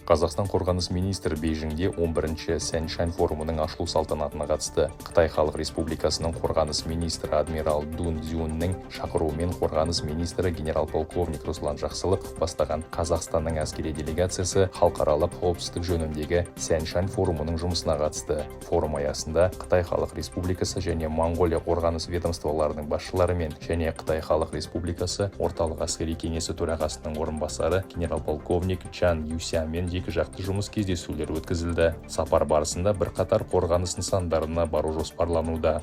Қазақстан қорғаныс министрі Бейжіңде 11-ші Сяньшань форумының ашылу салтанатына қатысты. Қытай Халық Республикасының қорғаныс министрі адмирал Дун Цзюньнің шақыруымен қорғаныс министрі генерал-полковник Руслан Жақсылықов бастаған Қазақстанның әскери делегациясы халықаралық қауіпсіздік жөніндегі Сяньшань форумының жұмысына қатысты. Форум аясында Қытай Халық Республикасы және Моңғолия қорғаныс ведомстволарының басшыларымен және Қытай Халық Республикасы Орталық әскери кеңесі төрағасының орынбасары генерал-полковник Чан Юсямен екіжақты жұмыс кездесулері өткізілді. Сапар барысында бірқатар қорғаныс нысандарына бару жоспарлануда.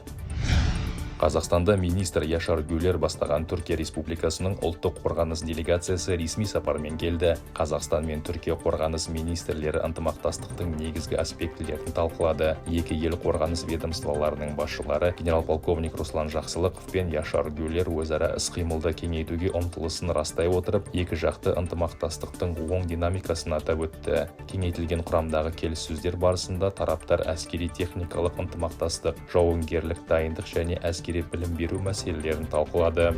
Қазақстанда министр Яшар Гүлер бастаған Түркия Республикасының ұлттық қорғаныс делегациясы ресми сапармен келді. Қазақстан мен Түркия қорғаныс министрлері ынтымақтастықтың негізгі аспектілерін талқылады. Екі ел қорғаныс ведомстволарының басшылары генерал-полковник Руслан Жақсылықов пен Яшар Гүлер өзара іс-қимылды кеңейтуге ұмтылысын растай отырып, екі жақты ынтымақтастықтың оң динамикасын атап өтті. Кеңейтілген құрамдағы келіссөздер барысында тараптар әскери техникалық ынтымақтастық, жауынгерлік дайындық және әскери білім беру мәселелерін талқылады.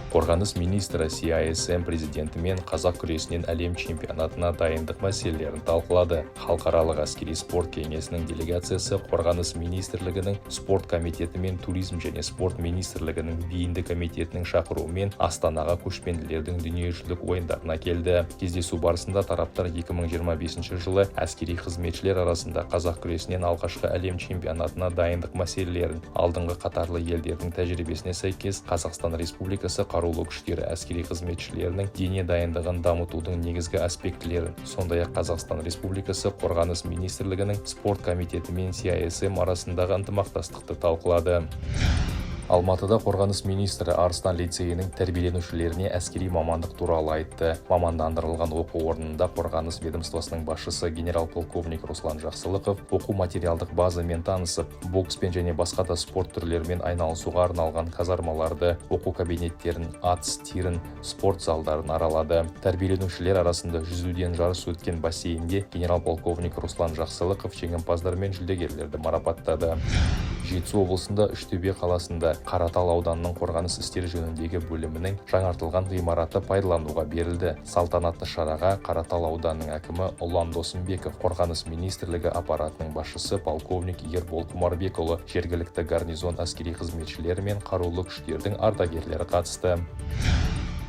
Қорғаныс министрі CISM президентімен қазақ күресінен әлем чемпионатына дайындық мәселелерін талқылады. Халықаралық әскери спорт кеңесінің делегациясы Қорғаныс министрлігінің спорт комитеті мен Туризм және спорт министрлігінің бейінді комитетінің шақыруымен Астанаға Көшпенділердің дүниежүзілік ойындарына келді. Кездесу барысында тараптар 2025 жылы әскери қызметшілер арасында қазақ күресінен алғашқы әлем чемпионатына дайындық мәселелерін, алдыңғы қатарлы елдердің тәжірибесіне сәйкес Қазақстан Республикасы Қарулы Күштері әскери қызметшілерінің дене дайындығын дамытудың негізгі аспектілерін, сондай-ақ Қазақстан Республикасы Қорғаныс министрлігінің спорт комитеті мен CISM арасындағы ынтымақтастықты талқылады. Алматыда қорғаныс министрі Арыстан лицейінің тәрбиеленушілеріне әскери мамандық туралы айтты. Мамандандырылған оқу орнында қорғаныс ведомствосының басшысы генерал-полковник Руслан Жақсылықов оқу материалдық базамен танысып, бокспен және басқа да спорт түрлерімен айналысуға арналған казармаларды, оқу кабинеттерін, атыс тирін, спорт залдарын аралады. Тәрбиеленушілер арасында жүзуден жарыс өткен бассейнде генерал-полковник Руслан Жақсылықов жеңімпаздар мен жүлдегерлерді марапаттады. Жетісу облысында Үштөбе қаласында Қаратал ауданының қорғаныс істері жөніндегі бөлімінің жаңартылған ғимараты пайдалануға берілді. Салтанатты шараға Қаратал ауданының әкімі Ұлан Досымбеков, Қорғаныс министрлігі аппаратының басшысы полковник Ербол Құмарбекұлы, жергілікті гарнизон әскери қызметшілері мен қарулы күштердің ардагерлері қатысты.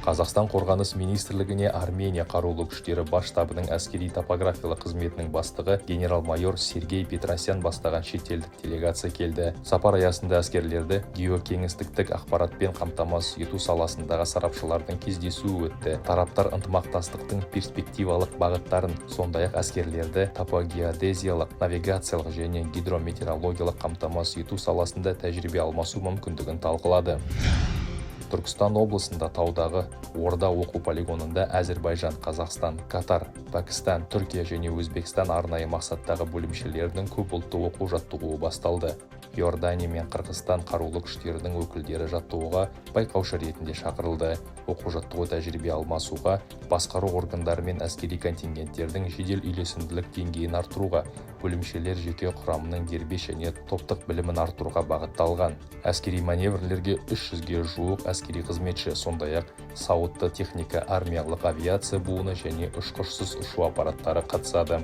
Қазақстан Қорғаныс министрлігіне Армения Қарулы Күштері бас штабының әскери топографиялық қызметінің бастығы генерал-майор Сергей Петросян бастаған шетелдік делегация келді. Сапар аясында әскерлерді геокеңістіктік ақпаратпен қамтамасыз ету саласындағы сарапшылардың кездесуі өтті. Тараптар ынтымақтастықтың перспективалық бағыттарын, сондай-ақ әскерлерді топогеодезиялық, навигациялық және гидрометеорологиялық қамтамасыз ету саласында тәжірибе алмасу мүмкіндігін талқылады. Түркістан облысында таудағы Орда оқу полигонында Әзірбайжан, Қазақстан, Катар, Пәкістан, Түркия және Өзбекстан арнайы мақсаттағы бөлімшелерінің көпұлтты оқу жаттығуы басталды. Иордания мен Қырғызстан қарулы күштерінің өкілдері жаттығуға байқаушы ретінде шақырылды. Оқу жаттығу тәжірибе алмасуға, басқару органдары мен әскери контингенттердің жедел үйлесімділік деңгейін арттыруға, бөлімшелер жеке құрамының дербес және топтық білімін арттыруға бағытталған. Әскери маневрлерге 300-ге жуық әскери қызметші, сондай-ақ сауытты техника, армиялық авиация буыны және ұшқышсыз ұшу аппараттары қатысады.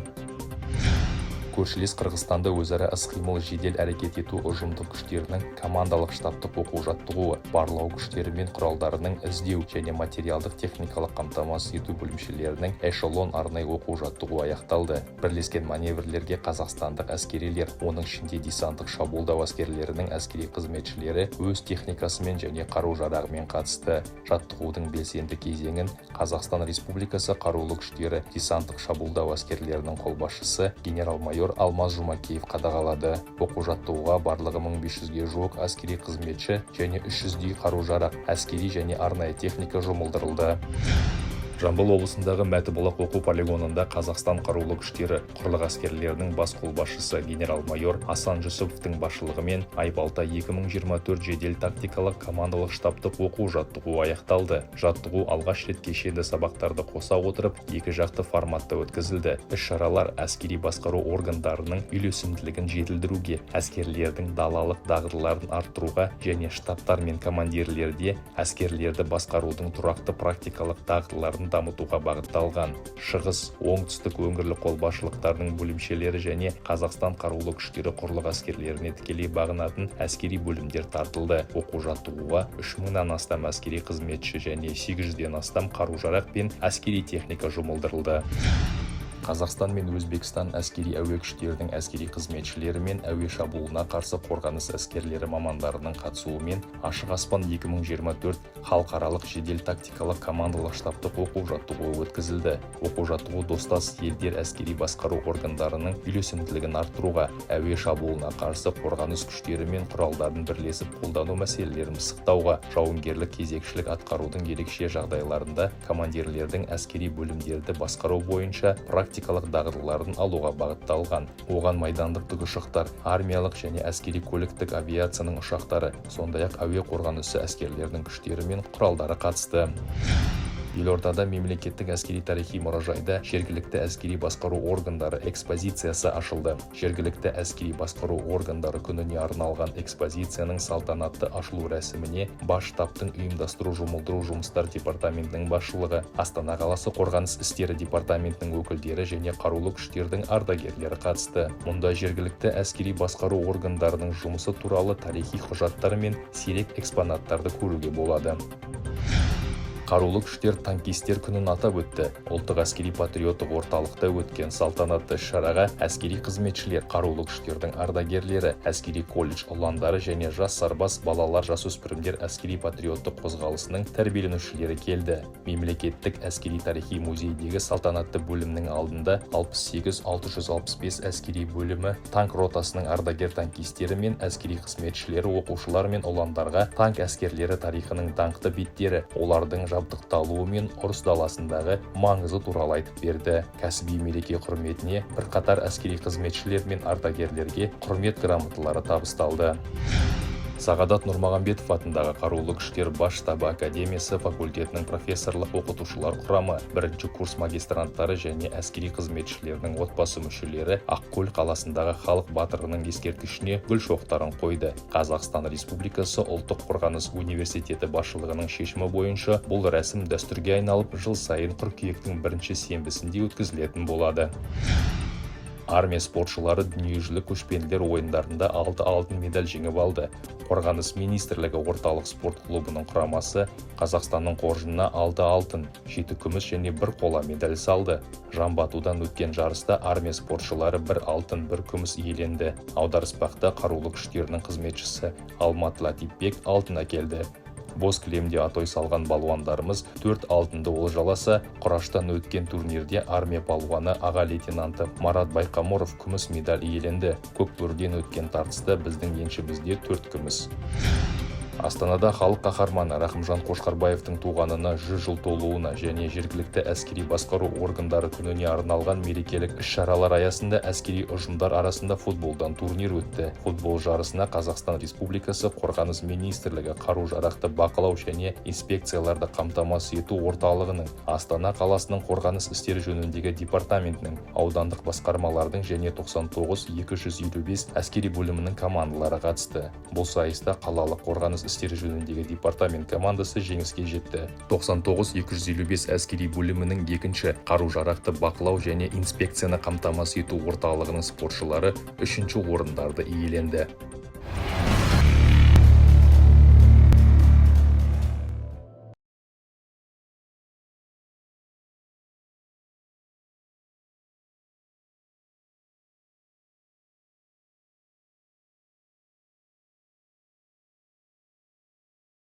Көршілес Қырғызстанда өзара іс-қимыл жедел әрекет ету ұжымдық күштерінің командалық штабтық оқу-жаттығуы, барлау күштері мен құралдарының іздеу және материалдық техникалық қамтамасыз ету бөлімшелерінің Эшелон арнайы оқу-жаттығуы аяқталды. Бірлескен маневрлерге қазақстандық әскерилер, оның ішінде десанттық шабуылдау әскерлерінің әскери қызметшілері өз техникасымен және қару-жарағымен қатысты. Жаттығудың белсенді кезеңін Қазақстан Республикасы Қарулы Күштері десанттық шабуылдау әскерлерінің қолбасшысы генерал-майор Алмаз Жұмакеев қадағалады. Оқу-жаттығуға барлығы 1500-ге жуық әскери қызметші және 300-дей қару-жарақ, әскери және арнайы техника жұмылдырылды. Жамбыл облысындағы Мәтібұлақ оқу полигонында Қазақстан Қарулы Күштері құрлық әскерлерінің бас қолбасшысы генерал-майор Асан Жүсіповтің басшылығымен Айбалта 2024 жедел тактикалық командалық штабтық оқу жаттығуы аяқталды. Жаттығу алғаш рет кешенді сабақтарды қоса отырып, екі жақты форматта өткізілді. Іс-шаралар әскери басқару органдарының үйлесімділігін жетілдіруге, әскерлердің далалық дағдыларын арттыруға және штабтар мен командирлерде әскерлерді басқарудың тұрақты практикалық дағдыларын маңызын дамытуға бағытталған. Шығыс, Оңтүстік өңірлік қолбасшылықтарының бөлімшелері және Қазақстан Қарулы Күштері құрлық әскерлеріне тікелей бағынатын әскери бөлімдер тартылды. Оқу-жаттығуға 3000-нан астам әскери қызметші және 800-ден астам қару-жарақ пен әскери техника жұмылдырылды. Қазақстан мен Өзбекстан әскери әуе күштерінің әскери қызметшілері мен әуе шабуылына қарсы қорғаныс әскерлері мамандарының қатысуымен «Ашық аспан 2024» халықаралық жедел тактикалық командалық штабтық оқу-жаттығуы өткізілді. Оқу-жаттығу достас елдер әскери басқару органдарының үйлесімділігін арттыруға, әуе шабуылына қарсы қорғаныс күштері мен құралдарын бірлесіп қолдану мәселелерін пысықтауға, жауынгерлік кезекшілік атқарудың ерекше жағдайларында командирлердің әскери бөлімдерді басқару бойынша практикалық дағдыларын алуға бағытталған. Оған майдандық тікұшақтар, армиялық және әскери көліктік авиацияның ұшақтары, сондай-ақ әуе қорғанысы әскерлерінің күштері мен құралдары қатысты. Елордада мемлекеттік әскери-тарихи мұражайда жергілікті әскери басқару органдары экспозициясы ашылды. Жергілікті әскери басқару органдары күніне арналған экспозицияның салтанатты ашылу рәсіміне Бас штабтың ұйымдастыру жұмылдыру жұмыстар департаментінің басшылығы, Астана қаласы Қорғаныс істері департаментінің өкілдері және Қарулы Күштердің ардагерлері қатысты. Мұнда жергілікті әскери басқару органдарының жұмысы туралы тарихи құжаттар мен сирек экспонаттарды көруге болады. Қарулы Күштер Танкистер күнін атап өтті. Ұлттық әскери патриоттық орталықта өткен салтанатты іс-шараға әскери қызметшілер, Қарулы Күштердің ардагерлері, әскери колледж ұландары және «Жас сарбаз» балалар жасөспірімдер әскери патриоттық қозғалысының тәрбиеленушілері келді. Мемлекеттік әскери тарихи музейдегі салтанатты бөлімнің алдында 68 665 әскери бөлімі танк ротасының ардагер танкистері мен әскери қызметшілері оқушылар мен ұландарға танк әскерлері тарихының даңқты беттері, олардың жабдықталуы мен ұрыс даласындағы маңызы туралы айтып берді. Кәсіби мереке құрметіне бірқатар әскери қызметшілер мен ардагерлерге құрмет грамоталары табысталды. Сағадат Нұрмағамбетов атындағы Қарулы Күштер Бас штабы академиясы факультетінің профессорлық оқытушылар құрамы, бірінші курс магистранттары және әскери қызметшілердің отбасы мүшелері Ақкөл қаласындағы халық батырының ескерткішіне гүл шоқтарын қойды. Қазақстан Республикасы Ұлттық қорғаныс университеті басшылығының шешімі бойынша бұл рәсім дәстүрге айналып, жыл сайын қыркүйектің бірінші сенбісінде өткізілетін болады. Армия спортшылары Дүниежүзілік көшпенділер ойындарында алты алтын медаль жеңіп алды. Қорғаныс министрлігі орталық спорт клубының құрамасы Қазақстанның қоржынына алты алтын, жеті күміс және бір қола медаль салды. Жамбы атудан өткен жарыста армия спортшылары бір алтын, бір күміс иеленді. Аударыспақта Қарулы Күштерінің қызметшісі Алмат Латипбек алтын әкелді. Боз кілемде атой салған балуандарымыз төрт алтынды олжаласа, құраштан өткен турнирде армия палуаны аға лейтенанты Марат Байқамұров күміс медаль иеленді. Көкбөріден өткен тартыста біздің еншімізде төрт күміс. Астанада халық қаһарманы Рақымжан Қошқарбаевтың туғанына 100 жыл толуына және жергілікті әскери басқару органдары күніне арналған мерекелік іс-шаралар аясында әскери ұжымдар арасында футболдан турнир өтті. Футбол жарысына Қазақстан Республикасы Қорғаныс министрлігі қару-жарақты бақылау және инспекцияларды қамтамасыз ету орталығының, Астана қаласының Қорғаныс істері жөніндегі департаментінің, аудандық басқармалардың және 99 255 әскери бөлімінің командалары қатысты. Бұл сайыста қалалық Қорғаныс істері жөніндегі департамент командасы жеңіске жетті. 99 255 әскери бөлімінің екінші, қару-жарақты бақылау және инспекцияны қамтамасыз ету орталығының спортшылары үшінші орындарды иеленді.